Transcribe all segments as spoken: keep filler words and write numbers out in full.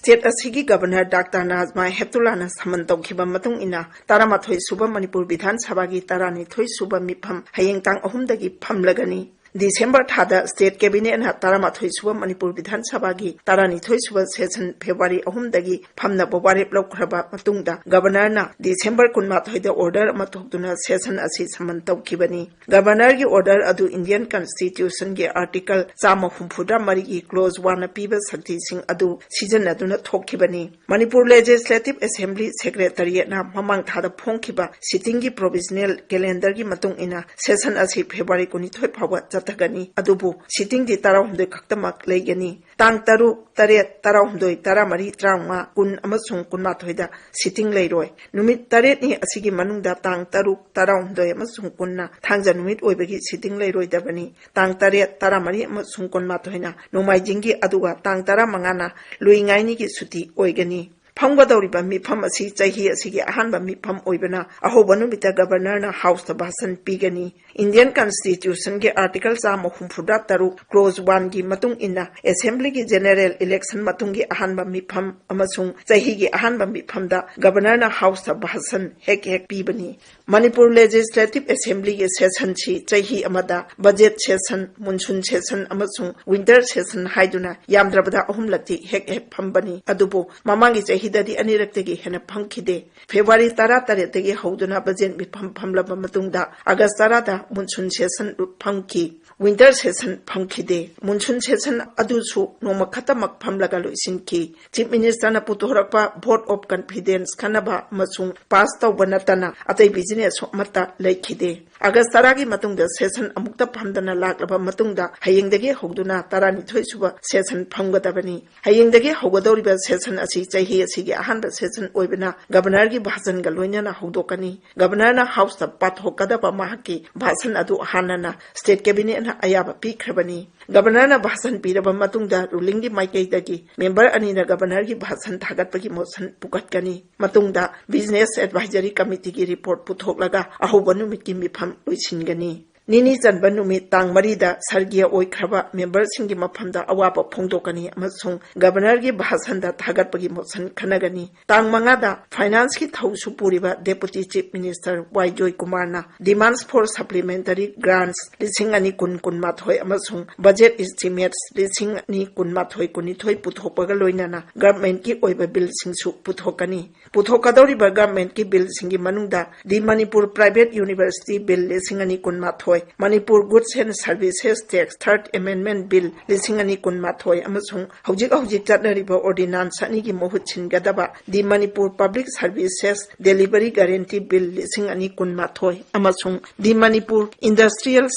State ꯑꯁꯤꯒꯤ governor doctor ꯅꯥꯖꯃꯥ ꯍꯦꯞꯇꯨꯂꯥꯅ ꯁꯃꯟ ꯇꯧꯈꯤꯕ ꯃꯇꯨꯡ ꯏꯟꯅ ꯇꯔꯥꯃꯥꯊꯣꯏ ꯁꯨꯕ ꯃꯅꯤꯄꯨꯔ ꯕꯤꯙꯥꯟ ꯁꯚꯥꯒꯤ ꯇꯔꯥꯅꯤꯊꯣꯏ ꯁꯨꯕ ꯃꯤꯐꯝ ꯍꯌꯦꯡ ꯇꯥꯡ ꯑꯍꯨꯝꯗꯒꯤ ꯐꯝꯂꯒꯅꯤ꯫ ꯗꯤꯁꯦꯝꯕꯔ ꯊꯥꯗ ꯁ꯭ꯇꯦꯠ ꯀꯦꯕꯤꯅꯦꯠꯅ ꯇꯔꯥꯃꯥꯊꯣꯏ ꯁꯨꯕ ꯃꯅꯤꯄꯨꯔ ꯕꯤꯙꯥꯟ ꯁꯚꯥꯒꯤ ꯇꯔꯥꯅꯤꯊꯣꯏ ꯁꯨꯕ ꯁꯦꯁꯟ ꯐꯦꯕ꯭ꯔꯨꯋꯥꯔꯤ ꯑꯍꯨꯝꯗꯒꯤ ꯐꯝꯅꯕ ꯋꯥꯔꯦꯞ ꯂꯧꯈ꯭ꯔꯕ ꯃꯇꯨꯡꯗ ꯒꯕꯔꯅꯔꯅ ꯗꯤꯁꯦꯝꯕꯔ ꯀꯨꯟꯃꯥꯊꯣꯏꯗ ꯑꯣꯔꯗꯔ ꯑꯃ ꯊꯣꯛꯇꯨꯅ ꯁꯦꯁꯟ ꯑꯁꯤ ꯁꯃꯟ ꯇꯧꯈꯤꯕꯅꯤ꯫ ꯒꯕꯔꯅꯔꯒꯤ ꯑꯣꯔꯗꯔ ꯑꯗꯨ ꯏꯟꯗꯤꯌꯟ ꯀꯟꯁꯇꯤꯇ꯭ꯌꯨꯁꯟꯒꯤ ꯑꯥꯔꯇꯤꯀꯜ ꯆꯥꯝꯃ ꯍꯨꯝꯐꯨꯇꯔꯥ ꯃꯔꯤꯒꯤ ꯀ꯭ꯂꯣꯖ ꯋꯥꯟꯅ ꯄꯤꯕ ꯁꯛꯇꯤꯁꯤꯡ ꯑꯗꯨ ꯁꯤꯖꯤꯟꯅꯗꯨꯅ ꯊꯣꯛꯈꯤꯕꯅꯤ꯫ ꯃꯅꯤꯄꯨꯔ ꯂꯦꯖꯤꯁꯂꯦꯇꯤꯚ ꯑꯦꯁꯦꯝꯕ꯭ꯂꯤ ꯁꯦꯀ꯭ꯔꯦꯇꯔꯤꯌꯦꯠꯅ ꯃꯃꯥꯡ ꯊꯥꯗ ꯐꯣꯡꯈꯤꯕ ꯁꯤꯇꯤꯡꯒꯤ ꯄ꯭ꯔꯣꯚꯤꯖꯅꯦꯜ ꯀꯦꯂꯦꯟꯗꯔꯒꯤ ꯃꯇꯨꯡ ꯏꯟꯅ ꯁꯦꯁꯟ ꯑꯁꯤ ꯐꯦꯕ꯭ꯔꯨꯋꯥꯔꯤ ꯀꯨꯟꯅꯤꯊꯣꯏ ꯐꯥꯎꯕ ꯆꯠꯊꯒꯅꯤ꯫ ꯑꯗꯨꯕꯨ ꯁꯤꯇꯤꯡꯗꯤ ꯇꯔꯥꯍꯨꯝꯗꯣꯏ ꯈꯛꯇꯃꯛ ꯂꯩꯒꯅꯤ꯫ ꯇꯥꯡ ꯇꯔꯨꯛ, ꯇꯔꯦꯠ, ꯇꯔꯥꯍꯨꯝꯗꯣꯏ, ꯇꯔꯥꯃꯔꯤ, ꯇꯔꯥꯃꯉꯥ, ꯀꯨꯟ ꯑꯃꯁꯨꯡ ꯀꯨꯟꯃꯥꯊꯣꯏꯗ ꯁꯤꯇꯤꯡ ꯂꯩꯔꯣꯏ꯫ ꯅꯨꯃꯤꯠ ꯇꯔꯦꯠꯅꯤ ꯑꯁꯤꯒꯤ ꯃꯅꯨꯡꯗ ꯇꯥꯡ ꯇꯔꯨꯛ, ꯇꯔꯥꯍꯨꯝꯗꯣꯏ ꯑꯃꯁꯨꯡ ꯀꯨꯟꯅ ꯊꯥꯡꯖ ꯅꯨꯃꯤꯠ ꯑꯣꯏꯕꯒꯤ ꯁꯤꯇꯤꯡ ꯂꯩꯔꯣꯏꯗꯕꯅꯤ꯫ ꯇꯥꯡ ꯇꯔꯦꯠ, ꯇꯔꯥꯃꯔꯤ ꯑꯃꯁꯨꯡ ꯀꯨꯟꯃꯥꯊꯣꯏꯅ ꯅꯣꯡꯃꯥꯏꯖꯤꯡꯒꯤ, ꯑꯗꯨꯒ ꯇꯥꯡ ꯇꯔꯥꯃꯉꯥꯅ ꯂꯨꯏꯉꯥꯏꯅꯤꯒꯤ ꯁꯨꯇꯤ ꯑꯣꯏꯒꯅꯤ꯫ ꯐꯝꯒꯗꯧꯔꯤꯕ ꯃꯤꯐꯝ ꯑꯁꯤ ꯆꯍꯤ ꯑꯁꯤꯒꯤ ꯑꯍꯥꯟꯕ ꯃꯤꯐꯝ ꯑꯣꯏꯕꯅ ꯑꯍꯧꯕ ꯅꯨꯃꯤꯠꯇ ꯒꯕꯔꯅꯔꯅ ꯍꯥꯎꯁꯇ ꯚꯥꯁꯟ ꯄꯤꯒꯅꯤ꯫ ꯏꯟꯗꯤꯌꯟ ꯀꯟꯁꯇꯤꯇ꯭ꯌꯨꯁꯟꯒꯤ ꯑꯥꯔꯇꯤꯀꯜ ꯆꯥꯝꯃ ꯍꯨꯝꯐꯨꯇꯔꯥ ꯇꯔꯨꯛ ꯀ꯭ꯂꯣꯖ ꯋꯥꯟꯒꯤ ꯃꯇꯨꯡ ꯏꯟꯅ ꯑꯦꯁꯦꯝꯕ꯭ꯂꯤꯒꯤ ꯖꯦꯅꯦꯔꯦꯜ ꯏꯂꯦꯛꯁꯟ ꯃꯇꯨꯡꯒꯤ ꯑꯍꯥꯟꯕ ꯃꯤꯐꯝ ꯑꯃꯁꯨꯡ ꯆꯍꯤꯒꯤ ꯑꯍꯥꯟꯕ ꯃꯤꯐꯝꯗ ꯒꯕꯔꯅꯔꯅ ꯍꯥꯎꯁꯇ ꯚꯥꯁꯟ ꯍꯦꯛ ꯍꯦꯛ ꯄꯤꯕꯅꯤ꯫ ꯃꯅꯤꯄꯨꯔ ꯂꯦꯖꯤꯁꯂꯦꯇꯤꯚ ꯑꯦꯁꯦꯝꯕ꯭ꯂꯤꯒꯤ ꯁꯦꯁꯟꯁꯤ ꯆꯍꯤ ꯑꯃꯗ ꯕꯖꯦꯠ ꯁꯦꯁꯟ, ꯃꯨꯟꯁꯨꯟ ꯁꯦꯁꯟ ꯑꯃꯁꯨꯡ ꯋꯤꯟꯇꯔ ꯁꯦꯁꯟ ꯍꯥꯏꯗꯨꯅ ꯌꯥꯝꯗ꯭ꯔꯕꯗ ꯑꯍꯨꯝꯂꯛꯇꯤ ꯍꯦꯛ ꯍꯦꯛ ꯐꯝꯕꯅꯤ꯫ ꯑꯗꯨꯕꯨ ꯃꯃꯥꯡꯒꯤ ꯆꯍꯤꯗꯗꯤ ꯑꯅꯤꯔꯛꯇꯒꯤ ꯍꯦꯟꯅ ꯐꯝꯈꯤꯗꯦ꯫ ꯐꯦꯕ꯭ꯔꯨꯋꯥꯔꯤ ꯇꯔꯥꯇꯔꯦꯠꯇꯒꯤ ꯍꯧꯗꯨꯅ ꯕꯖꯦꯠ ꯃꯤꯐꯝ ꯐꯝꯂꯕ ꯃꯇꯨꯡꯗ ꯑꯥꯒꯁ ꯇꯔꯥꯗ ꯃꯨꯟꯁꯨꯟ ꯁꯦꯁꯟ ꯐꯝꯈꯤ꯫ ꯋꯤꯟꯇꯔ ꯁꯦꯁꯟ ꯐꯝꯈꯤꯗꯦ꯫ ꯃꯨꯟꯁꯨꯟ ꯁꯦꯁꯟ ꯑꯗꯨꯁꯨ ꯅꯣꯡꯃ ꯈꯛꯇꯃꯛ ꯐꯝꯂꯒ ꯂꯣꯏꯁꯤꯟꯈꯤ꯫ ꯆꯤꯐ ꯃꯤꯅꯤꯁꯇꯔꯅ ꯄꯨꯊꯣꯔꯛꯄ ꯚꯣꯠ ꯑꯣꯐ ꯀꯟꯐꯤꯗꯦꯟꯁ ꯈꯟꯅꯕ ꯑꯃꯁꯨꯡ ꯄꯥꯁ ꯇꯧꯕ ꯅꯠꯇꯅ ꯑꯇꯩ ꯕꯤꯖꯤꯅꯦꯁꯁꯨ ꯑꯃꯠꯇ ꯂꯩꯈꯤꯗꯦ꯫ ꯑꯥꯒꯁ ꯇꯔꯥꯒꯤ ꯃꯇꯨꯡꯗ ꯁꯦꯁꯟ ꯑꯃꯨꯛꯇ ꯐꯝꯗꯅ ꯂꯥꯛꯂꯕ ꯃꯇꯨꯡꯗ ꯍꯌꯦꯡꯗꯒꯤ ꯍꯧꯗꯨꯅ ꯇꯔꯥꯅꯤꯊꯣꯏ ꯁꯨꯕ ꯁꯦꯁꯟ ꯐꯝꯒꯗꯕꯅꯤ꯫ ꯍꯌꯦꯡꯗꯒꯤ ꯍꯧꯒꯗꯧꯔꯤꯕ ꯁꯦꯁꯟ ꯑꯁꯤ ꯆꯍꯤ ꯑꯁꯤꯒꯤ ꯑꯍꯥꯟꯕ ꯁꯦꯁꯟ ꯑꯣꯏꯕꯅ ꯒꯕꯔꯅꯔꯒꯤ ꯚꯥꯁꯟꯒ ꯂꯣꯏꯅꯅ ꯍꯧꯗꯣꯛꯀꯅꯤ꯫ ꯒꯕꯔꯅꯔꯅ ꯍꯥꯎꯁꯇ ꯄꯥꯊꯣꯛꯀꯗꯕ ꯃꯍꯥꯛꯀꯤ ꯚꯥꯁꯟ ꯑꯗꯨ ꯍꯥꯟꯅꯅ ꯁ꯭ꯇꯦꯠ ꯀꯦꯕꯤꯅꯦꯠꯅ ꯑꯌꯥꯕ ꯄꯤꯈ꯭ꯔꯕꯅꯤ꯫ ꯒꯕꯔꯅꯔꯅ ꯚꯥꯁꯟ ꯄꯤꯔꯕ ꯃꯇꯨꯡꯗ ꯔꯨꯂꯤꯡꯒꯤ ꯃꯥꯏꯀꯩꯗꯒꯤ ꯃꯦꯝꯕꯔ ꯑꯅꯤꯅ ꯒꯕꯔꯅꯔꯒꯤ ꯚꯥꯁꯟ ꯊꯥꯒꯠꯄꯒꯤ ꯃꯣꯁꯟ ꯄꯨꯈꯠꯀꯅꯤ꯫ ꯃꯇꯨꯡꯗ ꯕꯤꯖꯤꯅꯦꯁ ꯑꯦꯗꯚꯥꯏꯖꯔꯤ ꯀꯃꯤꯇꯤꯒꯤ ꯔꯤꯄꯣꯔꯠ ꯄꯨꯊꯣꯛꯂꯒ ꯑꯍꯧꯕ ꯅꯨꯃꯤꯠꯀꯤ ꯃꯤꯐꯝ ꯂꯣꯏꯁꯤꯟꯒꯅꯤ꯫ ꯅꯤꯅꯤ ꯆꯟꯕ ꯅꯨꯃꯤꯠ ꯇꯥꯡ ꯃꯔꯤꯗ ꯁꯔꯒꯤꯌꯥ ꯑꯣꯏꯈ꯭ꯔꯕ ꯃꯦꯝꯕꯔꯁꯤꯡꯒꯤ ꯃꯐꯝꯗ ꯑꯋꯥꯕ ꯐꯣꯡꯗꯣꯛꯀꯅꯤ ꯑꯃꯁꯨꯡ ꯒꯕꯔꯅꯔꯒꯤ ꯚꯥꯁꯟꯗ ꯊꯥꯒꯠꯄꯒꯤ ꯃꯣꯁꯟ ꯈꯟꯅꯒꯅꯤ꯫ ꯇꯥꯡ ꯃꯉꯥꯗ ꯐꯥꯏꯅꯥꯟꯁꯀꯤ ꯊꯧꯁꯨ ꯄꯨꯔꯤꯕ ꯗꯦꯄꯨꯇꯤ ꯆꯤꯐ ꯃꯤꯅꯤꯁꯇꯔ ꯋꯥꯏ ꯖꯣꯏꯀꯨꯃꯥꯔꯅ demands for supplementary grants ꯂꯤꯁꯤꯡ ꯑꯅꯤ ꯀꯨꯟ ꯀꯨꯟꯃꯥꯊꯣꯏ ꯑꯃꯁꯨꯡ budget estimates ꯂꯤꯁꯤꯡ ꯑꯅꯤ ꯀꯨꯟꯃꯥꯊꯣꯏ ꯀꯨꯟꯅꯤꯊꯣꯏ ꯄꯨꯊꯣꯛꯄꯒ ꯂꯣꯏꯅꯅ ꯒꯚꯔꯟꯃꯦꯟꯠꯀꯤ ꯑꯣꯏꯕ ꯕꯤꯜꯁꯤꯡꯁꯨ ꯄꯨꯊꯣꯛꯀꯅꯤ꯫ ꯄꯨꯊꯣꯛꯀꯗꯧꯔꯤꯕ ꯒꯚꯔꯟꯃꯦꯟꯠꯀꯤ ꯕꯤꯜꯁꯤꯡꯒꯤ ꯃꯅꯨꯡꯗ The Manipur Private University Bill ꯂꯤꯁꯤꯡ ꯑꯅꯤ ꯀꯨꯟꯃꯥꯊꯣꯏ, Manipur Goods and Services Tax Third Amendment Bill ꯂꯤꯁꯤꯡ ꯑꯅꯤ ꯀꯨꯟꯃꯥꯊꯣꯏ ꯑꯃꯁꯨꯡ ꯍꯧꯖꯤꯛ ꯍꯧꯖꯤꯛ ꯆꯠꯅꯔꯤꯕ ordinance ꯑꯅꯤꯒꯤ ꯃꯍꯨꯠ ꯁꯤꯟꯒꯗꯕ The Manipur Public Services Delivery Guarantee Bill ꯂꯤꯁꯤꯡ ꯑꯅꯤ ꯀꯨꯟꯃꯥꯊꯣꯏ ꯑꯃꯁꯨꯡ The Manipur Industrial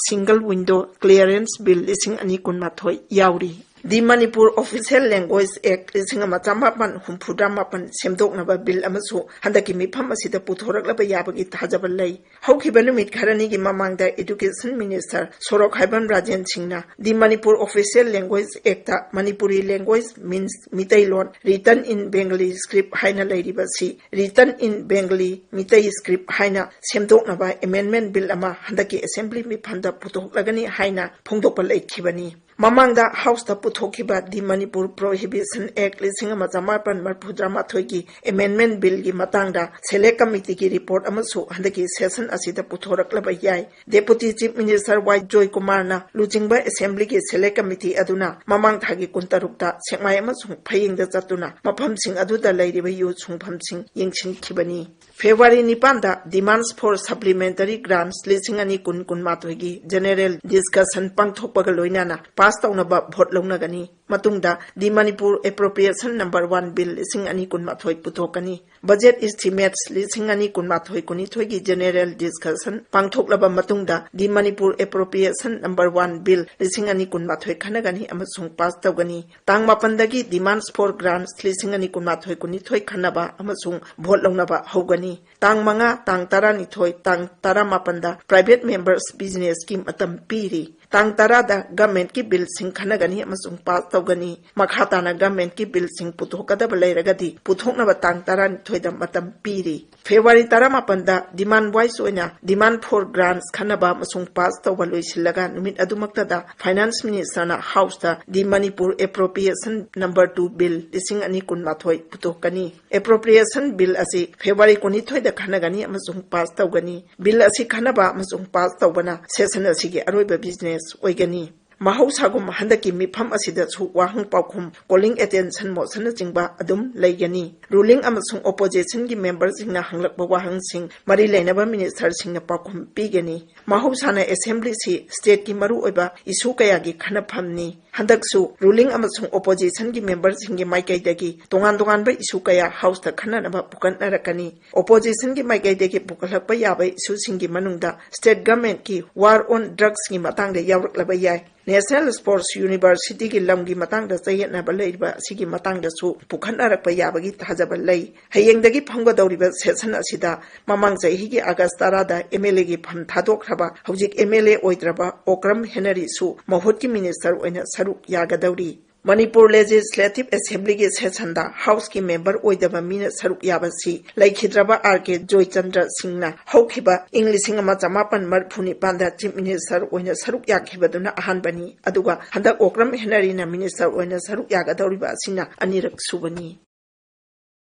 Single Window Clearance Bill ꯂꯤꯁꯤꯡ ꯑꯅꯤ ꯀꯨꯟꯃꯥꯊꯣꯏ ꯌꯥꯎꯔꯤ꯫ The Manipur Official Language Act ꯂꯤꯁꯤꯡ ꯑꯃ ꯆꯃꯥꯄꯟ ꯍꯨꯝꯐꯨꯇꯔꯥ ꯃꯥꯄꯟ ꯁꯦꯝꯗꯣꯛꯅꯕ ꯕꯤꯜ ꯑꯃꯁꯨ ꯍꯟꯗꯛꯀꯤ ꯃꯤꯐꯝ ꯑꯁꯤꯗ ꯄꯨꯊꯣꯔꯛꯂꯕ ꯌꯥꯕꯒꯤ ꯊꯥꯖꯕ ꯂꯩ꯫ ꯍꯧꯈꯤꯕ ꯅꯨꯃꯤꯠ ꯈꯔꯅꯤꯒꯤ ꯃꯃꯥꯡꯗ Education Minister ꯁꯣꯔꯣꯛ ꯍꯥꯏꯕꯝ ꯔꯥꯖꯦꯟ ꯁꯤꯡꯅ The Manipur Official Language Act ꯇ Manipuri language means Meiteilon, written in Bengali script ꯍꯥꯏꯅ ꯂꯩꯔꯤꯕꯁꯤ written in Bengali Meitei script ꯍꯥꯏꯅ ꯁꯦꯝꯗꯣꯛꯅꯕ amendment ꯕꯤꯜ ꯑꯃ ꯍꯟꯗꯛꯀꯤ ꯑꯦꯁꯦꯝꯕ꯭ꯂꯤ ꯃꯤꯐꯝꯗ ꯄꯨꯊꯣꯛꯂꯒꯅꯤ ꯍꯥꯏꯅ ꯐꯣꯡꯗꯣꯛꯄ ꯂꯩꯈꯤꯕꯅꯤ꯫ ꯃꯃꯥꯡꯗ ꯍꯥꯎꯁꯇ ꯄꯨꯊꯣꯛꯈꯤꯕ The Manipur Prohibition Act ꯂꯤꯁꯤꯡ ꯑꯃ ꯆꯃꯥꯄꯟ ꯃꯔꯤꯐꯨꯇꯔꯥ ꯃꯥꯊꯣꯏꯒꯤ amendment ꯕꯤꯜꯒꯤ ꯃꯇꯥꯡꯗ ꯁꯦꯂꯦꯛ ꯀꯃꯤꯇꯤꯒꯤ ꯔꯤꯄꯣꯔꯠ ꯑꯃꯁꯨ ꯍꯟꯗꯛꯀꯤ ꯁꯦꯁꯟ ꯑꯁꯤꯗ ꯄꯨꯊꯣꯔꯛꯂꯕ ꯌꯥꯏ꯫ ꯗꯦꯄꯨꯇꯤ ꯆꯤꯐ ꯃꯤꯅꯤꯁꯇꯔ ꯋꯥꯏ ꯖꯣꯏꯀꯨꯃꯥꯔꯅ ꯂꯨꯆꯤꯡꯕ ꯑꯦꯁꯦꯝꯕ꯭ꯂꯤꯒꯤ ꯁꯦꯂꯦꯛ ꯀꯃꯤꯇꯤ ꯑꯗꯨꯅ ꯃꯃꯥꯡ ꯊꯥꯒꯤ ꯀꯨꯟꯇꯔꯨꯛꯇ ꯁꯦꯛꯃꯥꯏ ꯑꯃꯁꯨꯡ ꯐꯌꯦꯡꯗ ꯆꯠꯇꯨꯅ ꯃꯐꯝꯁꯤꯡ ꯑꯗꯨꯗ ꯂꯩꯔꯤꯕ ꯌꯨ ꯁꯨꯡꯐꯝꯁꯤꯡ ꯌꯦꯡꯁꯤꯟꯈꯤꯕꯅꯤ꯫ ꯐꯦꯕ꯭ꯔꯨꯋꯥꯔꯤ ꯅꯤꯄꯥꯟꯗ Demands for Supplementary Grants ꯂꯤꯁꯤꯡ ꯑꯅꯤ ꯀꯨꯟ ꯀꯨꯟꯃꯥꯊꯣꯏꯒꯤ general discussion ꯄꯥꯡꯊꯣꯛꯄꯒ ꯂꯣꯏꯅꯅ ꯄꯥꯁ ꯇꯧꯅꯕ ꯚꯣꯠ ꯂꯧꯅꯒꯅꯤ꯫ ꯃꯇꯨꯡꯗ The Manipur Appropriation Number One Bill ꯂꯤꯁꯤꯡ ꯑꯅꯤ ꯀꯨꯟꯃꯥꯊꯣꯏ ꯄꯨꯊꯣꯛꯀꯅꯤ꯫ Budget Estimates ꯂꯤꯁꯤꯡ ꯑꯅꯤ ꯀꯨꯟꯃꯥꯊꯣꯏ ꯀꯨꯟꯅꯤꯊꯣꯏꯒꯤ general discussion ꯄꯥꯡꯊꯣꯛꯂꯕ ꯃꯇꯨꯡꯗ The Manipur Appropriation Number One Bill ꯂꯤꯁꯤꯡ ꯑꯅꯤ ꯀꯨꯟꯃꯥꯊꯣꯏ ꯈꯟꯅꯒꯅꯤ ꯑꯃꯁꯨꯡ ꯄꯥꯁ ꯇꯧꯒꯅꯤ꯫ ꯇꯥꯡ ꯃꯥꯄꯟꯗꯒꯤ Demands for Grants ꯂꯤꯁꯤꯡ ꯑꯅꯤ ꯀꯨꯟꯃꯥꯊꯣꯏ ꯀꯨꯟꯅꯤꯊꯣꯏ ꯈꯟꯅꯕ ꯑꯃꯁꯨꯡ ꯚꯣꯠ ꯂꯧꯅꯕ ꯍꯧꯒꯅꯤ꯫ ꯇꯥꯡ ꯃꯉꯥ, ꯇꯥꯡ ꯇꯔꯥꯅꯤꯊꯣꯏ, ꯇꯥꯡ ꯇꯔꯥꯃꯥꯄꯟꯗ private members businessꯀꯤ ꯃꯇꯝ ꯄꯤꯔꯤ꯫ ꯇꯥꯡ ꯇꯔꯥꯗ ꯒꯚꯔꯟꯃꯦꯟꯠꯀꯤ ꯕꯤꯜꯁꯤꯡ ꯈꯟꯅꯒꯅꯤ ꯑꯃꯁꯨꯡ ꯄꯥꯁ ꯇꯧꯒꯅꯤ꯫ ꯃꯈꯥ ꯇꯥꯅ ꯒꯚꯔꯟꯃꯦꯟꯠꯀꯤ ꯕꯤꯜꯁꯤꯡ ꯄꯨꯊꯣꯛꯀꯗꯕ ꯂꯩꯔꯒꯗꯤ ꯄꯨꯊꯣꯛꯅꯕ ꯇꯥꯡ ꯇꯔꯥꯅꯤꯊꯣꯏꯗ ꯃꯇꯝ ꯄꯤꯔꯤ꯫ ꯐꯦꯕ꯭ꯔꯨꯋꯥꯔꯤ ꯇꯔꯥꯃꯥꯄꯟꯗ demand wise ꯑꯣꯏꯅ demand for grants ꯈꯟꯅꯕ ꯑꯃꯁꯨꯡ ꯄꯥꯁ ꯇꯧꯕ ꯂꯣꯏꯁꯤꯜꯂꯒ ꯅꯨꯃꯤꯠ ꯑꯗꯨꯃꯛꯇꯗ finance ꯃꯤꯅꯤꯁꯇꯔꯅ ꯍꯥꯎꯁꯇ the Manipur Appropriation Number Two Bill ꯂꯤꯁꯤꯡ ꯑꯅꯤ ꯀꯨꯟꯃꯥꯊꯣꯏ ꯄꯨꯊꯣꯛꯀꯅꯤ꯫ ꯑꯦꯄ꯭ꯔꯣꯄ꯭ꯔꯤꯌꯦꯁꯟ ꯕꯤꯜ ꯑꯁꯤ ꯐꯦꯕ꯭ꯔꯨꯋꯥꯔꯤ ꯀꯨꯟꯅꯤꯊꯣꯏꯗ ꯈꯟꯅꯒꯅꯤ ꯑꯃꯁꯨꯡ ꯄꯥꯁ ꯇꯧꯒꯅꯤ꯫ ꯕꯤꯜ ꯑꯁꯤ ꯈꯟꯅꯕ ꯑꯃꯁꯨꯡ ꯄꯥꯁ ꯇꯧꯕꯅ ꯁꯦꯁꯟ ꯑꯁꯤꯒꯤ ꯑꯔꯣꯏꯕ ꯕꯤꯖꯤꯅꯦꯁ ꯑꯣꯏꯒꯅꯤ꯫ ꯃꯍꯧꯁꯥꯒꯨꯝ ꯍꯟꯗꯛꯀꯤ ꯃꯤꯐꯝ ꯑꯁꯤꯗꯁꯨ ꯋꯥꯍꯪ ꯄꯥꯎꯈꯨꯝ, ꯀꯣꯂꯤꯡ ꯑꯦꯇꯦꯟꯁꯟ ꯃꯣꯁꯟꯅꯆꯤꯡꯕ ꯑꯗꯨꯝ ꯂꯩꯒꯅꯤ꯫ ꯔꯨꯂꯤꯡ ꯑꯃꯁꯨꯡ ꯑꯣꯄꯣꯖꯤꯁꯟꯒꯤ ꯃꯦꯝꯕꯔꯁꯤꯡꯅ ꯍꯪꯂꯛꯄ ꯋꯥꯍꯪꯁꯤꯡ ꯃꯔꯤ ꯂꯩꯅꯕ ꯃꯤꯅꯤꯁꯇꯔꯁꯤꯡꯅ ꯄꯥꯎꯈꯨꯝ ꯄꯤꯒꯅꯤ꯫ ꯃꯍꯧꯁꯥꯅ ꯑꯦꯁꯦꯝꯕ꯭ꯂꯤꯁꯤ ꯁ꯭ꯇꯦꯠꯀꯤ ꯃꯔꯨꯑꯣꯏꯕ ꯏꯁꯨ ꯀꯌꯥꯒꯤ ꯈꯟꯅꯐꯝꯅꯤ꯫ ꯍꯟꯗꯛꯁꯨ ꯔꯨꯂꯤꯡ ꯑꯃꯁꯨꯡ ꯑꯣꯄꯣꯖꯤꯁꯟꯒꯤ ꯃꯦꯝꯕꯔꯁꯤꯡꯒꯤ ꯃꯥꯏꯀꯩꯗꯒꯤ ꯇꯣꯉꯥꯟ ꯇꯣꯉꯥꯟꯕ ꯏꯁꯨ ꯀꯌꯥ ꯍꯥꯎꯁꯇ ꯈꯟꯅꯅꯕ ꯄꯨꯈꯠꯅꯔꯛꯀꯅꯤ꯫ ꯑꯣꯄꯣꯖꯤꯁꯟꯒꯤ ꯃꯥꯏꯀꯩꯗꯒꯤ ꯄꯨꯈꯠꯂꯛꯄ ꯌꯥꯕ ꯏꯁꯨꯁꯤꯡꯒꯤ ꯃꯅꯨꯡꯗ ꯁ꯭ꯇꯦꯠ ꯒꯚꯔꯟꯃꯦꯟꯠꯀꯤ ꯋꯥꯔ ꯑꯣꯟ ꯗ꯭ꯔꯒꯁꯀꯤ ꯃꯇꯥꯡꯗ ꯌꯥꯎꯔꯛꯂꯕ ꯌꯥꯏ꯫ ꯅꯦꯁꯅꯦꯜ ꯁ꯭ꯄꯣꯔꯠꯁ ꯌꯨꯅꯤꯚꯔꯁꯤꯇꯤꯒꯤ ꯂꯝꯒꯤ ꯃꯇꯥꯡꯗ ꯆꯌꯦꯠꯅꯕ ꯂꯩꯔꯤꯕ ꯑꯁꯤꯒꯤ ꯃꯇꯥꯡꯗꯁꯨ ꯄꯨꯈꯠꯅꯔꯛꯄ ꯌꯥꯕꯒꯤ ꯊꯥꯖꯕ ꯂꯩ꯫ ꯍꯌꯦꯡꯗꯒꯤ ꯐꯝꯒꯗꯧꯔꯤꯕ ꯁꯦꯁꯟ ꯑꯁꯤꯗ ꯃꯃꯥꯡ ꯆꯍꯤꯒꯤ ꯑꯥꯒꯁ ꯇꯔꯥꯗ ꯑꯦꯝ ꯑꯦꯜ ꯑꯦꯒꯤ ꯐꯝ ꯊꯥꯗꯣꯛꯈ꯭ꯔꯕ, ꯍꯧꯖꯤꯛ ꯑꯦꯝ ꯑꯦꯜ ꯑꯦ ꯑꯣꯏꯗ꯭ꯔꯕ ꯑꯣꯀ꯭ꯔꯝ ꯍꯦꯅꯔꯤꯁꯨ ꯃꯍꯨꯠꯀꯤ ꯃꯤꯅꯤꯁꯇꯔ ꯑꯣꯏꯅ ꯁꯔꯨꯛ ꯌꯥꯒꯗꯧꯔꯤ꯫ ꯃꯅꯤꯄꯨꯔ ꯂꯦꯖꯤꯁꯂꯦꯇꯤꯚ ꯑꯦꯁꯦꯝꯕ꯭ꯂꯤꯒꯤ ꯁꯦꯁꯟꯗ ꯍꯥꯎꯁꯀꯤ ꯃꯦꯝꯕꯔ ꯑꯣꯏꯗꯕ ꯃꯤꯅ ꯁꯔꯨꯛ ꯌꯥꯕꯁꯤ ꯂꯩꯈꯤꯗ꯭ꯔꯕ ꯑꯥꯔ ꯀꯦ ꯖꯣꯏꯆꯟꯗ꯭ꯔ ꯁꯤꯡꯅ ꯍꯧꯈꯤꯕ ꯏꯪ ꯂꯤꯁꯤꯡ ꯑꯃ ꯆꯃꯥꯄꯟ ꯃꯔꯤꯐꯨ ꯅꯤꯄꯥꯟꯗ ꯆꯤꯐ ꯃꯤꯅꯤꯁꯇꯔ ꯑꯣꯏꯅ ꯁꯔꯨꯛ ꯌꯥꯈꯤꯕꯗꯨꯅ ꯑꯍꯥꯟꯕꯅꯤ꯫ ꯑꯗꯨꯒ ꯍꯟꯗꯛ ꯑꯣꯀ꯭ꯔꯝ ꯍꯦꯅꯔꯤꯅ ꯃꯤꯅꯤꯁꯇꯔ ꯑꯣꯏꯅ ꯁꯔꯨꯛ ꯌꯥꯒꯗꯧꯔꯤꯕ ꯑꯁꯤꯅ ꯑꯅꯤꯔꯛ ꯁꯨꯕꯅꯤ꯫